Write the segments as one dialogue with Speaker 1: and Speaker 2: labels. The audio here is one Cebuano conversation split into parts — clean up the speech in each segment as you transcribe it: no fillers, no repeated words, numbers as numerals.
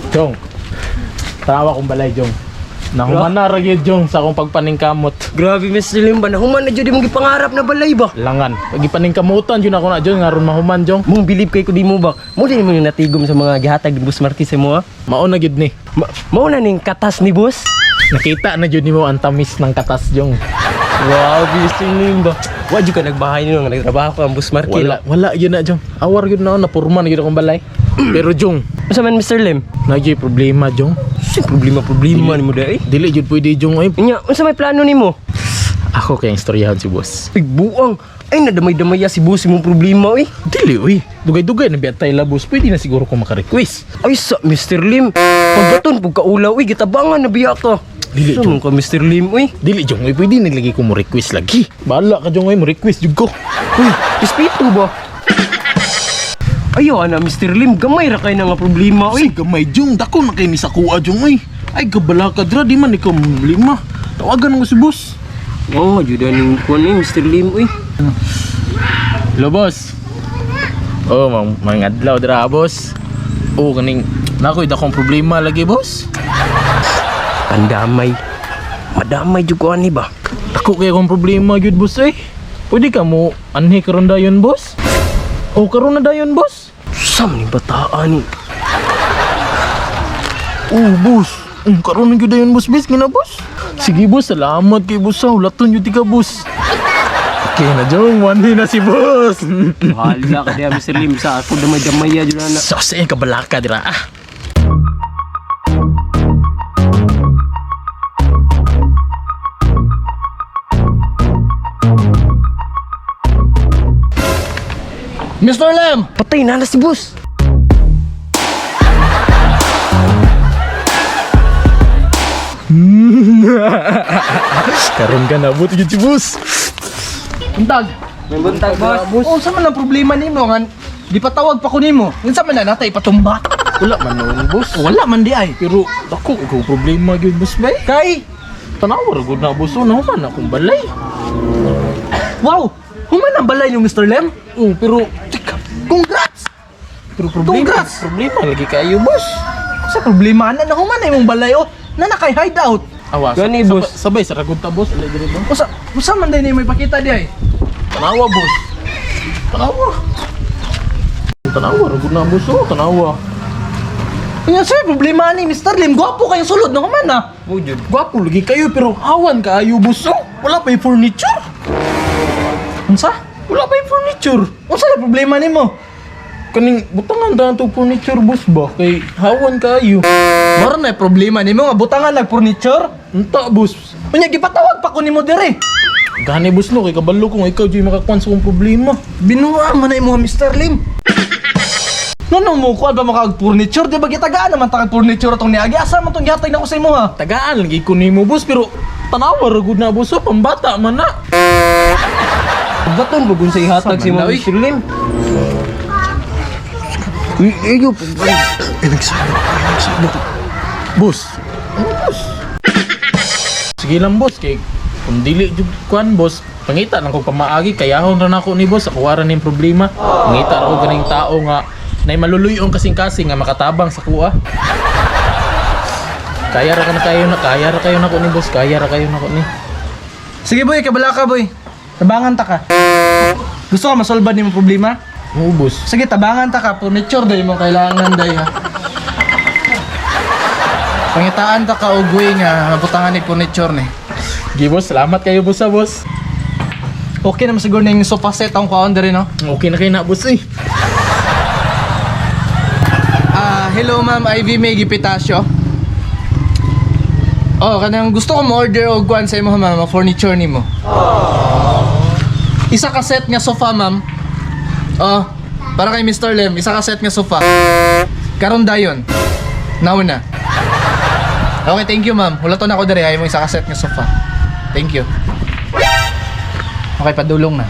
Speaker 1: Jong. Tanawa kong balay, Jong. Nahuman na ra gyud, Jong, sa akong pagpaningkamot.
Speaker 2: Grabe, Mr. Lim ba? Nahuman na jud imong gipangarap na balay ba?
Speaker 1: Langan. Pagipaningkamutan jud ako na, Jong, aron mahuman, Jong.
Speaker 2: Mong bilib kay ko di mo ba? Mo din mo yung natigom sa mga gihatag ni Boss Marquez sa mo ha?
Speaker 1: Mao na gyud ni.
Speaker 2: Mao na ning katas ni Boss.
Speaker 1: Nakita na jud nimo ang tamis ng katas, Jong.
Speaker 2: Wow, Mr. Lim ba? Wa jud ka nagbahay nino nga nagtrabaho ka ang Boss Marquez.
Speaker 1: Wala, wala gyud na, Jong. Awar gyud na ako, napurma na gyud akong balay. Pero Jong,
Speaker 2: Unsa man, Mr. Lim?
Speaker 1: nagyoy problema, Jong.
Speaker 2: Sin problema problema nimo dai.
Speaker 1: Dili jud pwede, Jong. Ay,
Speaker 2: Nya, unsa may plano nimo?
Speaker 1: ako kay istoryahan si boss.
Speaker 2: Ay, buang. Ay, nadamay-damay ya si Boss imong problema eh.
Speaker 1: Dili, uy. Dugay-dugay na biyatay la, boss. Pwede na siguro ko maka-request.
Speaker 2: Ay sa Mr. Lim. Pagbaton pug kaulaw uy, gitabangan na biya ka.
Speaker 1: Dili,
Speaker 2: Sa man ka Mr. Lim uy.
Speaker 1: Dili, Jong. Uy, pwede na lagi ko mo request lagi. Bahala ka, Jong. Uy, mo request jud ko.
Speaker 2: Uy, respeto ba? Ayaw ana Mr. Lim, gamay ra kay na nga problema uy.
Speaker 1: Uy, gamay, Jong. Dako na kay ni sa kuha, Jong. Uy. Ay, gabala ka dra. Di man ikaw lima. Tawagan mo si boss.
Speaker 2: Oh, juda ning kuan ni Mr. Lim uy.
Speaker 1: Hello, boss. Oh, mang mangadlaw dra, boss. Oh, kaning nakoy dakong problema lagi, boss.
Speaker 2: Pandamay. Madamay jud ko ani ba?
Speaker 1: Dako kay akong problema gyud, boss eh. Pwede ka mo anhi karon dayon, boss? Oh, karon na dayon, boss.
Speaker 2: Sa man ning bataan ni.
Speaker 1: Oh, boss. Karon na gyud dayon, boss. Bis ngina, boss. Sige, boss. Salamat kay boss. Ah. Ulaton gyud ka, boss. Okay na, Jong. One na si boss.
Speaker 2: Bahala ka diha Mr. Lim sa ako damay-damay ya jud ana.
Speaker 1: Sos, eh, kabalaka dira. Ah.
Speaker 3: Mr. Lim!
Speaker 2: Patay na na si boss.
Speaker 1: Karon ka na, buti gyud si boss.
Speaker 3: Buntag!
Speaker 2: May buntag boss.
Speaker 3: Oh, unsa man ang problema nimo nga di patawag pa ko nimo. Unsa man na natay patumba?
Speaker 1: Wala man noon, boss.
Speaker 3: Wala man di ay.
Speaker 1: Pero dako ko problema gyud, boss bay.
Speaker 3: Kay
Speaker 1: Tanawa ra gud na, boss. Oh, nahuman akong balay.
Speaker 3: wow, human ang balay ni Mr. Lim.
Speaker 1: Oh, pero
Speaker 3: Tika, congrats.
Speaker 1: pero problema,
Speaker 3: Congrats!
Speaker 1: problema lagi kayo, boss.
Speaker 3: Sa problema na nahuman na imong balay oh. Na na kay hideout.
Speaker 1: Awa,
Speaker 2: Gani, boss.
Speaker 1: Sabay sa ragud ta, boss. Alay diri, boss.
Speaker 3: Usa usa man day nimo ipakita di ay.
Speaker 1: Tanawa, boss. Tanawa. Tanawa, ragud na, boss. Oh, tanawa.
Speaker 3: Unya sir, problema ni Mr. Lim. Gwapo kayong sulod na human na.
Speaker 2: Bujud.
Speaker 1: Gwapo lagi kayo pero awan kaayo, boss. Oh, wala pa yung furniture.
Speaker 3: Unsa?
Speaker 1: Wala pa yung furniture.
Speaker 3: Unsa na problema nimo?
Speaker 1: Kaning butangan ta to furniture, boss ba? Kay hawan kaayo.
Speaker 3: Maro na problema nimo nga butangan nag furniture.
Speaker 1: Unta, boss.
Speaker 3: Unya gipatawag pa ko nimo dire.
Speaker 1: Gani, boss, no. Kay kabalo kung ikaw di makakuan sa kong problema.
Speaker 3: Binuang man na imo Mr. Lim. Ngano mo kuan ba makag furniture di ba gitagaan naman ta kag furniture atong niagi asa man tong gihatag nako sa imo ha.
Speaker 1: Tagaan lagi ko nimo, boss, pero tanawa ra gud na, boss. Oh, pambata man na.
Speaker 2: Baton bugun sa ihatag si
Speaker 3: Sa man daw, eh.
Speaker 2: Mr. Lim. Uy, ayo.
Speaker 1: Boss. Ano, boss? Sige lang, boss, kay kung dili jud kuan, boss, pangita lang ko pamaagi kayahon ra nako ni boss, ako ra ning problema. Pangita ra ko ganing tao nga nay maluluy-on kasing-kasing nga makatabang sa kuha. Kaya ra ka na kayo na, kaya ra kayo nako ni boss, kaya ra kayo nako ni.
Speaker 3: Sige boy, kabala ka boy. Tabangan ta ka. Gusto ka masolba nimo problema?
Speaker 1: Oo, boss.
Speaker 3: Sige, tabangan ta ka. Furniture day mo kailangan day ha. Pangitaan ta ka og way nga mabutangan ni furniture ni.
Speaker 1: Sige, boss, salamat kayo, boss, ha, boss.
Speaker 3: Okay naman siguro na yung sofa set ang kuan diri no.
Speaker 1: Okay na kayo na, boss, eh.
Speaker 3: Ah, hello ma'am Ivy May Gipitasio. Oh, kanang gusto ko mo-order og kuan sa imo ma'am, furniture nimo. Isa ka set nga sofa ma'am. Oh, para kay Mr. Lim, isa ka set nga sofa. Karon dayon. Now na. Okay, thank you ma'am. Wala to na ako dere, ay mo isa ka set nga sofa. Thank you. Okay, padulong na.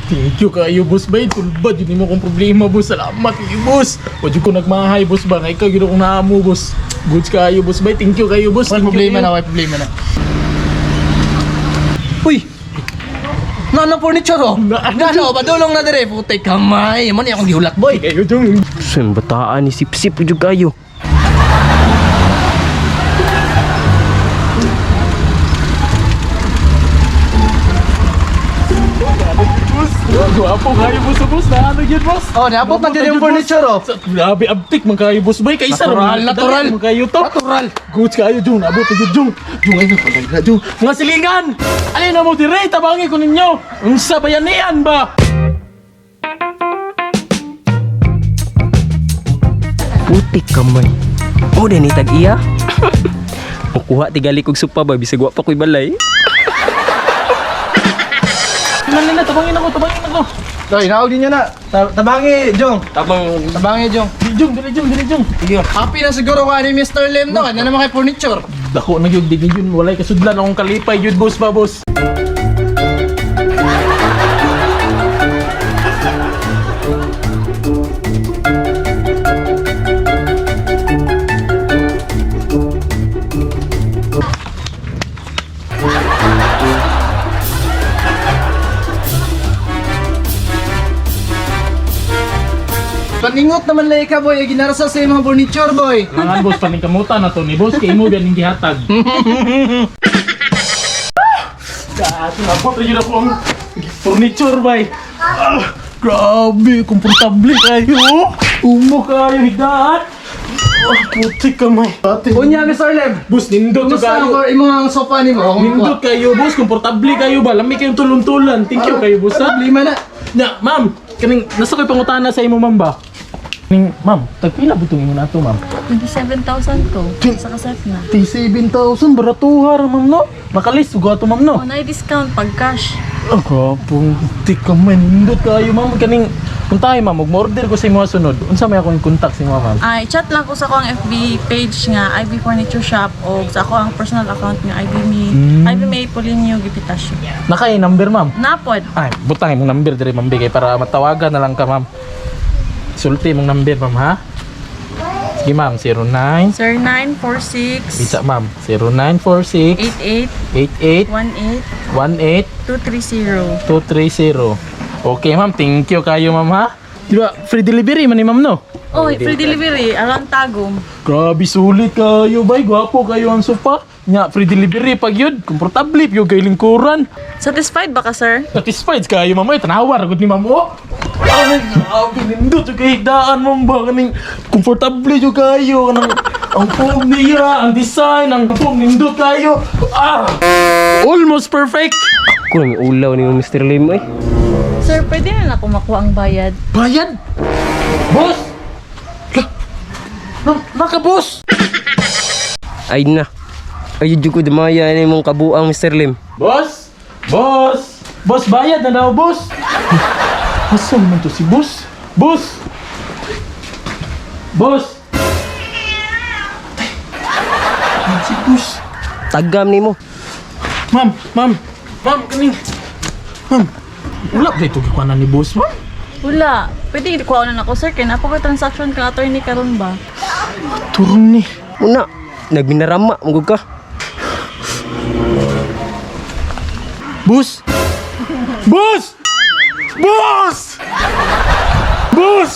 Speaker 1: Thank you kayo, boss. Bay, tulbad. Yun mo kong problema, boss. Salamat kayo, boss. Wag ko nagmahay, boss ba? Nga ikaw, yun akong naamo, boss. Goods kayo, boss. Bay, thank you kayo, boss.
Speaker 3: Walang
Speaker 1: Thank you
Speaker 3: problema
Speaker 1: kayo.
Speaker 3: na, walang problema na. Uy! Na furniture oh. Nano, padulong na dire. Putay kamay. Mo ni akong gihulat boy.
Speaker 1: Kayo, Jong.
Speaker 2: Sa bataan ni sipsip jud kayo.
Speaker 1: Gwapo kayo boss, boss. Na ano yun, boss?
Speaker 3: Oh, niabot na dyan yung furniture oh.
Speaker 1: Grabe, abtik man kayo, boss. Bay, kaysa
Speaker 3: Natural, natural.
Speaker 1: Man kayo to.
Speaker 3: Natural.
Speaker 1: Goods kayo, Jung. Abot na yun, Jung. Jung, ay, napaganda, Jung. Mga silingan! Alin na mo dire, tabangi ko ninyo. Unsa bayanian ba?
Speaker 2: Putik kamay. O din ni tag iya. Mukuha tigali kog sopa ba bisag wa pa ko'y balay.
Speaker 1: Ano na, tabangin ako, tabangin ako.
Speaker 3: Toy, naog din niya na. Tabangi, Jong.
Speaker 2: Tabang
Speaker 3: Tabangi, Jong.
Speaker 1: Dili, Jung, dili, Jung, dili, Jung.
Speaker 3: Happy na siguro ka ni Mr. Lim no. Kanya naman kay furniture.
Speaker 1: Dako na yun, di yun. Walay kasudlan akong kalipay yun, boss ba, boss?
Speaker 3: Paningot naman lang ka, boy. Ginarasa sa imong furniture, boy.
Speaker 1: Langan, boss, paningkamutan na to ni boss. Kay imo ganing gihatag. Dati nabot na yun ako ang furniture, bay. Ah, grabe, komportable kayo. Umo kayo, higaan. Ah, putik kamay. Ate.
Speaker 3: Unya, Mr. Lim.
Speaker 1: Boss, nindot
Speaker 3: Kumusta
Speaker 1: kayo.
Speaker 3: ang imong ang sofa nimo? Ako
Speaker 1: Nindot kayo, boss. Komportable kayo ba? Lami kayong tulon-tulan. Thank you kayo, boss, ha?
Speaker 3: Problema na.
Speaker 1: Na, ma'am, kaning nasa ko'y pangutana sa imo, ma'am ba? Kaning, ma'am, tagpila butong imo nato, ma'am?
Speaker 4: 27,000 to. Sa kaset na.
Speaker 1: 27,000, baratuha ra, ma'am, no? Makalis, ugo ato, ma'am, no?
Speaker 4: O, na-discount pag cash.
Speaker 1: Oh, kapong di ka man. Nindot kayo, ma'am. Kaning, kung tayo, ma'am, mag-order ko sa imo sunod. Unsa may akong contact sa imo, ma'am?
Speaker 4: Ay, chat lang ko sa akong FB page nga IB Furniture Shop o sa ako ang personal account nga IB Me, IB May Polinio Gipitasio.
Speaker 1: Nakay number, ma'am.
Speaker 4: Napod.
Speaker 1: Ay, butang imong number dire, ma'am, bigay para matawagan na lang ka, ma'am. Sulti imong number, ma'am, ha? Sige, ma'am, 09.
Speaker 4: Sir 946
Speaker 1: Bisa, ma'am. 0946
Speaker 4: 88
Speaker 1: 88
Speaker 4: 18
Speaker 1: 18
Speaker 4: 230.
Speaker 1: 230. Okay, ma'am. Thank you kayo, ma'am, ha? Di ba, free delivery man ni ma'am, no?
Speaker 4: Oh, free delivery around Tagum.
Speaker 1: Grabe, sulit kayo, bay. Gwapo kayo ang sofa. Nya, free delivery pag yun. Komportable, yun kay lingkuran.
Speaker 4: Satisfied ba ka, sir?
Speaker 1: Satisfied kayo, ma'am. Ay, tanawar, agad ni ma'am, oh. Ay, grabe, nindot yung kahigdaan, ma'am ba? Kaning, komportable yung kayo. Kanang, ang foam niya, ang design, ang foam, nindot kayo. Ah! Almost perfect!
Speaker 2: Ako nang ulaw ni Mr. Lim eh.
Speaker 4: Sir, pwede na ako makuha ang bayad.
Speaker 1: Bayad? Boss! Lah, naka, boss!
Speaker 2: Ay na. Ay jud ko dumaya ni mong kabuang Mr. Lim.
Speaker 1: Boss! Boss! Boss, bayad na daw, boss! Asa naman to si boss? Boss! Boss! Tay, si boss.
Speaker 2: Tagam nimo.
Speaker 1: Ma'am, ma'am, ma'am, kaning... Ma'am, wala ba ito gikuha na ni boss, ma'am?
Speaker 4: Wala. Pwede kuha na ako, sir. Kaya napaka transaction ka attorney karon ba?
Speaker 1: Turong ni.
Speaker 2: Una, nagbinarama mugod ka.
Speaker 1: Boss! Boss! Boss! Boss!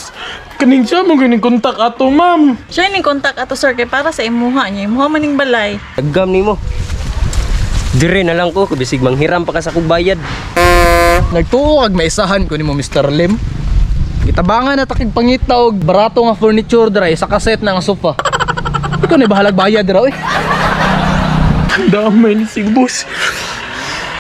Speaker 1: Kaning siya mo ganing kontak ato, ma'am.
Speaker 4: Siya yung contact ato, sir, kay para sa imuha niya. Imuha maning balay.
Speaker 2: Tagam nimo. Dire na lang ko bisig manghiram pa ka sa akong bayad.
Speaker 3: Nagtuo kag maisahan ko nimo Mr. Lim. Gitabangan na takig pangita og barato nga furniture dira isa ka set na nga sofa. Ikaw na bahalag bayad dira oy.
Speaker 1: Damay ni si boss.